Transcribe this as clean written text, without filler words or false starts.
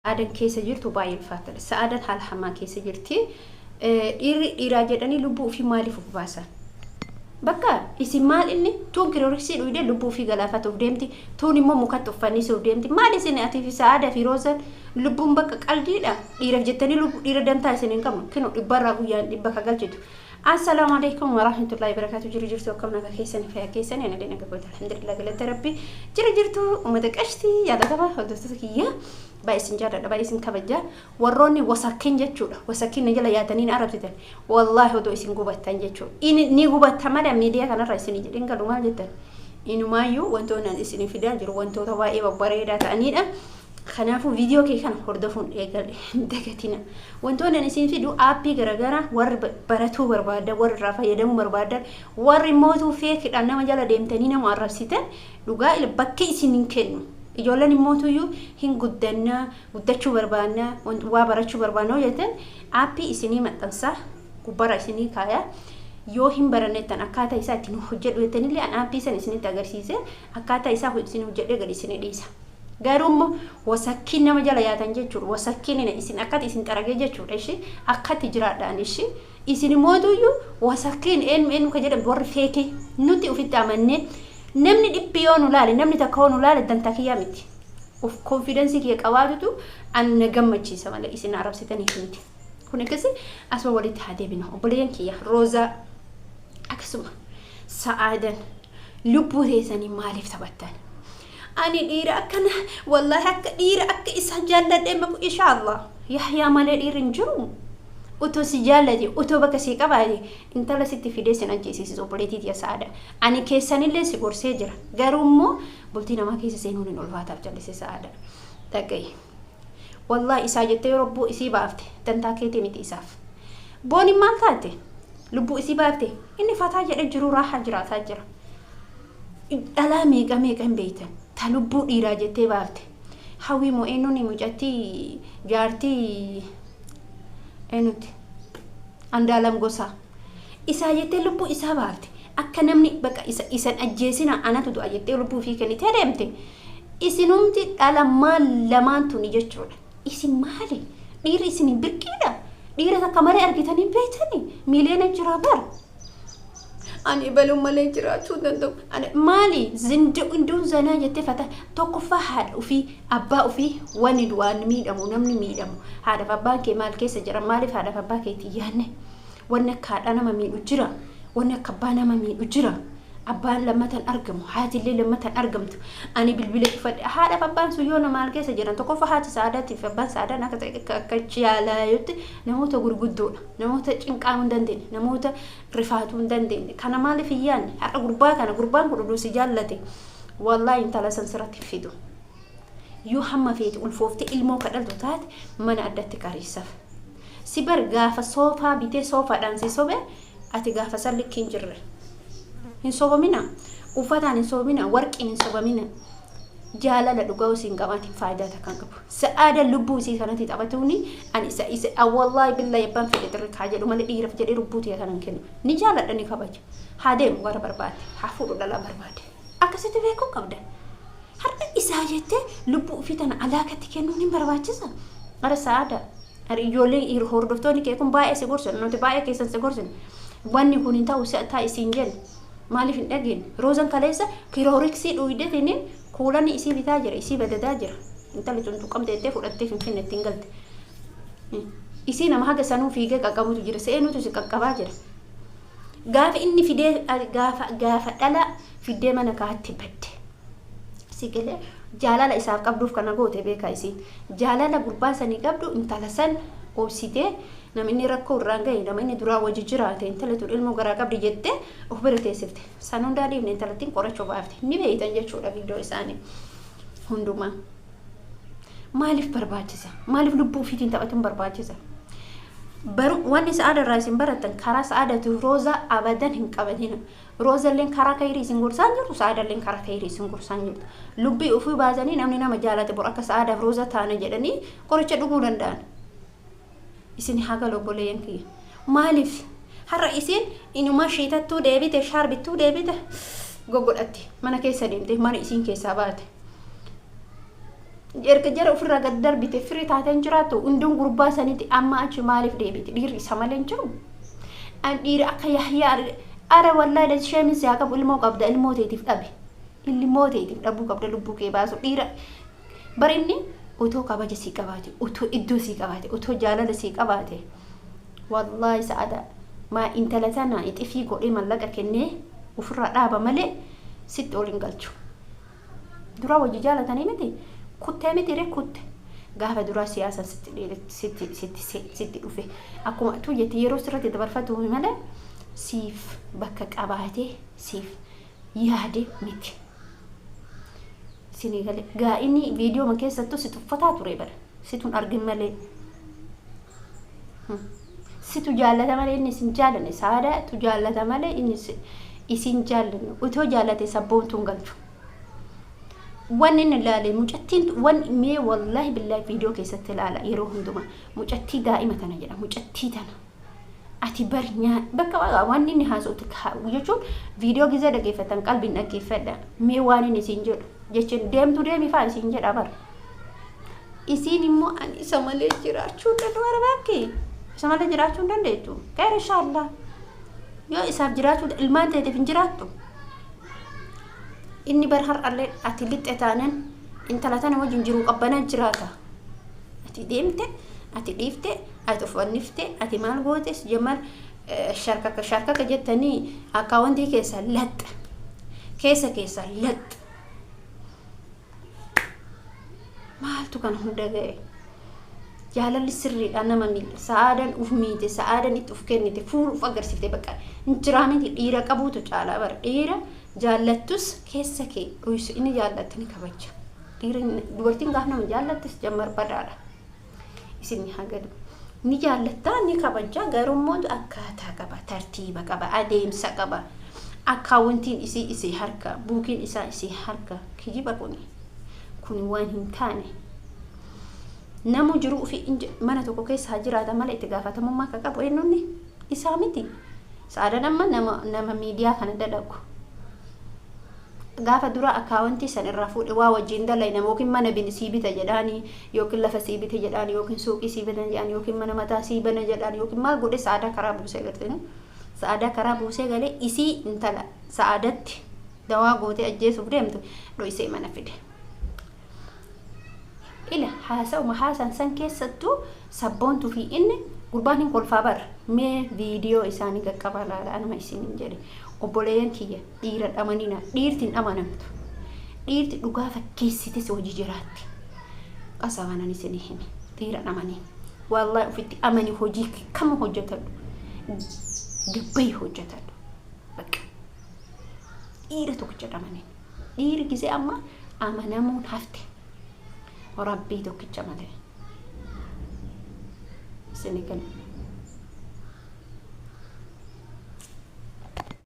Sa'aadan keessa jirtu baay'ee ulfaataadha. Sa'aadan haala hamaa keessa jirti. Dhiirri dhiiraa jedhanii lubbuu ofii maaliif of baasan? Bakka isin maal inni tuun kirooriksii dhuyidee lubbuu ofii galaafatuuf deemti. Tuun immoo mukatti uffannisuuf deemti. Maal isin ati fi Sa'aadaa fi Roozan lubbuun bakka qaldiidha. Dhiiraaf jettanii lubbuu dhiira dantaa isin hin qabnu. Kinu dhibbarraa guyyaan dhibba ka galchitu. Assalaamu alaikum warahmatullahi wabarakatuh. Jiru jirtu, akkam nagaa keessanii, fayyaa keessanii? Ani nagaa goota, alhamdulillah, galata Rabbi. Jiru jirtu, uummata qashtii jaalatama, hordoftoota kiyya, baay'ee isin jaalladha, baay'ee isin kabaja. Warroonni wasakkiin jechuudha, wasakkiin na jala yaatanii na arrabsitan, wallaahi odoo isin gubattan jechuudha. Inni ni gubatta malee miidiyaa kanarra isin jedhin galu maal jettan? Inumaayyuu wantoonni ani isin fidaa jiru wantoota baay'ee babbareedaa ta'anidha. Kanaafuu viidiyoo kee kana hordofuun eegalle hin dagatina. Wantoonni ani isin fidu aappii garaagaraa warri baratuu barbaadan, warri irraa fayyadamuu barbaadan, warri mootuu feekidhaan nama jala deemtanii nama arrabsitan, dhugaa bakki isin hin kennu. Ijoolleen immootuyyuu hin guddannaa, guddachuu barbaannaa, waa barachuu barbaannaa jettan, aappii isinii maxxansaa gubbarra isinii kaayaa. Yoo hin barannettan, akkaataa isaa ittiin hojjedhu jettanillee, an aappii san isinitti agarsiise, akkaataa isaa isin hojjedhee gadi isinii dhiisa. Garuu immoo wasakkiin nama jala yaatan jechuudha. Wasakkiin isin akkati isin xaragee jechuudha. Ishee akkatti jiraadhaan ishee isin mootuyyuu wasakkiin eenyu eenyu ka jedhamtu, warri feekee nuti ofitti amannee, namni dhibbi yoo nu laale, namni takka yoo nu laale, dantaa kiyyaa miti. Of confidence kiyya qabaatutu an na gammachiisa malee isin arrabsitaniif miti. Kun akkasi asuma walitti haa deebinu. Obboleeyyan kiyya, Roozaa akkasuma Sa'aadan, lubbuu teessanii maaliif taphattan? Ani dhiira akkana, wallaahi, akka dhiira akka isa jaalladhee maku inshaallah Yahyaa malee dhiirri hin jiru. Utoo si jaallate, utoo bakka si qabaate, intala sitti fidee sin ajjeesisu. Obboleettii tiyya Sa'aada, ani keessanillee si gorsee jira. Garuu immoo bultii namaa keessa seenuun hin ulfaataaf jallise. Sa'aada, dhaga'i. Wallaahi isaa jettee yoo lubbuu isii baafte, dantaa keetii miti isaaf. Booniin maal taate? Lubbuu isii baafte, inni fataa jedhee jiru raahaa jiraataa jira. Dhalaa meeqa meeqa hin beektan ta lubbuu dhiiraa jettee baafte? Hawwii moo eenyuun, mucattii jaartii eenyuti, Andaalam Gosaa, isaa jettee lubbuu isaa baafte. Akka namni bakka isa isan ajjeesina, anatu du'a jettee lubbuu ofii kennitee deemte. Isinumti dhala maal lamaan tuni jechuudha. Isin maali? Dhiirri isin birqiidha. Dhiira takka malee argitanii beektanii? Miiliyoona jira bara. Ani baluu malee jiraachuu hin danda'u. Ani maali zinduun zanaa jettee fata tokkoffaa haadha ofii, abbaa ofii, wanni du'aan miidhamu, namni miidhamu haadhaaf abbaan kee maal keessa jira? Maaliif haadhaaf abbaa keetii yaanne? Wanni akka haadhaa nama miidhu jira? Wanni akka abbaa nama miidhu jira? Abbaan lammatan argamu, haatillee lammatan argamtu. Ani bilbila cufadhe. Haadhaaf abbaan sun yoo maal keessa jiran? Tokkoffaa haati Sa'aadaatiif abbaan Sa'aadaan akka akka jaalayutti namoota gurguddoodha, namoota cinqaamuu hin dandeenye, namoota rifaatuu hin dandeenye. Kana maaliif hin yaadne? Har'a gurbaa kana, gurbaan kun oduu si jaallate, wallaahi intala san sirratti hin fidu. Yoo hamma feete ulfooftee ilmoo kadhaltu taate, mana addatti qariisaf. Si bar gaafa soofaa bitee soofaadhaan si sobe, ati gaafa san likki hin jirre. Hin sobamina, uffataan hin sobamina, warqiin hin sobamina. Jaalala dhugaa osoo hin qabaatin faayidaa takka hin qabu. Sa'aada lubbuu isii kanatti taphatuuni ani isa isa wallaahi billahi abbaan fedhe xirrikaa jedhu malee dhiiraaf jedhee lubbuu tiyya kana hin kennu. Ni jaaladha, ni kabaja. Haa deemu gara barbaade, haa fuudhu dhalaa barbaade. Akkasitti beekuu qabda. Har'a isaa jettee lubbuu ofii tana alaakatti kennuun hin barbaachisa. Ara Sa'aada, ara ijoolleen hordoftoonni kee kun baay'ee si gorsan, nuti baay'ee keessan si gorsan. Wanni kun hin ta'u si'a ta'a isiin jenna. Maaliif hin dhageenye? Roozan kaleessa kirooriksii dhuydeetiniin kuulani isii bitaa jira, isii badadaa jira. Intalli tun tuqqamte jettee fudhattee Finfinne ittiin galte. Isii nama haga sanuu fiigee qaqqabutu jira. Se'eenutu si qaqqabaa jira. Gaafa inni fidee, gaafa dhala fiddee mana kaatti badde. Si galee jaalala isaaf qabduuf kana goote beekaa isiin. Jaalala gurbaa sanii qabdu, intala san obsitee, nama inni rakkoo irraan gahe, nama inni duraa wajji jiraate, intala tun ilmoo garaa qabdi jettee of bira teessifte. San hundaa dhiifne, intalattiin qorachuu baafte. Ni beeytan jechuudha viidiyoo isaanii hundumaa. Maaliif barbaachisa? Maaliif lubbuu ofiitiin taphatuun barbaachisa? Baru wanni Sa'aada irraa isin barattan, karaa Sa'aadatu Roozaa abadan hin qabatina. Roozalleen karaa kayrii isin gorsaa hin jirtu, Sa'aadalleen karaa kayrii isin gorsaa hin jirtu. Lubbii ofii baasanii namni nama jaalate bor akka Sa'aadaaf Roozaa taana jedhanii qoricha dhuguu danda'an. Isin haa galu, obboleeyyan kiyya. Maaliif? Har'a isin inumaa shiitattuu deebite, shaarbittuu deebite, goggodhatti mana keessa deemte, mana isiin keessaa baate. Erga jara ofirraa gad darbite firii taatee hin jiraattu. Hunduun gurbaa sanitti amma achi maaliif deebite? Dhiirri isa malee hin jiru. An dhiira akka Yahyaa ara wallaahi isheenis yaa qabu. Ilmoo qabda, ilmoo teetiif dhabe. Ilmoo teetiif dhabuu qabda lubbuu kee baasu. Dhiira bar inni otoo kabaja sii qabaate, otoo iddoo sii qabaate, otoo jaalala sii qabaate, wallaahi sa'ada maa intala tana ixifii godhee mallaqa kennee ofirraa dhaaba malee sitti ol hin galchu. Duraa wajji jaalatanii miti, kuttee miti ree, kutte. Gaafa duraa siyaasa sitti sitti sitti dhufe akkuma tu jetti yeroo sirratti dabarfatu malee siif bakka qabaatee siif yaade miti. Isinii galee gaa inni viidiyoo keessattuu si tuffataa ture bara, situn argin malee. Situ jaallata malee inni isin jaallanne. Saadaatu jaallata malee inni isin jaallanne. Utoo jaallate sabboontuun galchu. Wanni inni ilaale mucattiin wan mee wallaahi billaahi viidiyoo keessatti ilaala yeroo hundumaa mucattii daa'ima tana jedha, mucattii tana. Ati bar nyaa bakka waan inni haasa'u jechuun viidiyoo gizee dhaggeeffatan qalbiin dhaggeeffadha. Mee waan inni isin jedhu jechuun deemtu deemi fa'aa isin jedha bar. Isiin immoo ani isa malee jiraachuu hin danda'u barbaakki. Isa malee jiraachuu hin dandeettu. Qeer inshaallah. Yoo isaaf jiraachuu ilmaan teetiif hin jiraattu. Inni bar har'allee ati lixxe taanaan intala tana wajjin jiruu qabbanaa jiraata. Ati deemte, ati dhiifte, ati of fannifte, ati maal gootes jamar sharkaka sharkaka jettanii akkaawwantii keessa laxxa. Keessa keessa laxxa. Maaltu kana hunda ga'e? Jaalalli sirriidha nama miidha. Sa'aadan uf miite, sa'aadan itti uf kennite, fuula uf agarsiifte bakka hin jiraa miti. Dhiira qabuutu caalaa bara. Dhiira jaallattus keessa kee dhoysu, inni jaallatte ni kabaja. Dhiira dubartiin gaaf nama jaallattis jammar badaadha. Isin haa galu. Ni jaallattaa, ni kabaja, garuu immoo akkaataa qaba, tartiiba qaba, adeemsa qaba. Akkaawwantiin isii isii harka, buukiin isaa isii harka. Kijiba kuni. Kuni waan hin taane. Namu jiruu ofii mana tokko keessa haa jiraata malee itti gaafatamummaa akka qabu eenyuun isaa miti. Sa'aadan amma nama miidiyaa kana dalagu. Gaafa dura akkaawwantii san irraa fuudhe waa wajjin dalayna yookiin mana bin sii bita jedhaanii, yookiin lafa sii bita jedhaan, yookiin suuqii sii bita jedhaan, yookiin mana mataa sii bana jedhaan, yookiin maal godhe sa'aadaa karaa buusee gartee sa'aadaa karaa buusee galee isii intala sa'aadatti dawaa gootee ajjeesuuf deemtu dhoysee mana fide. Ila haasa'uma haasaan san keessattuu sabboontuu fi inni gurbaan hin kolfaa bara. Mee viidiyoo isaanii qaqqabaa laala. Anuma isiniin jedhe, obboleeyyan kiyya, dhiira dhamanina. Dhiirti hin amanamtu. Dhiirti dhugaa fakkeessites hojii jiraatti. Qasamanan isinii hime, dhiira dhamanii. Wallaahi ofitti amanii hojii kama hojjetadhu, gabbayi hojjetadhu. Bakka dhiira tokkicha dhamanii. Dhiirri gisee amma amanamuun hafte. Rabbii tokkicha malee. Isinii kenna.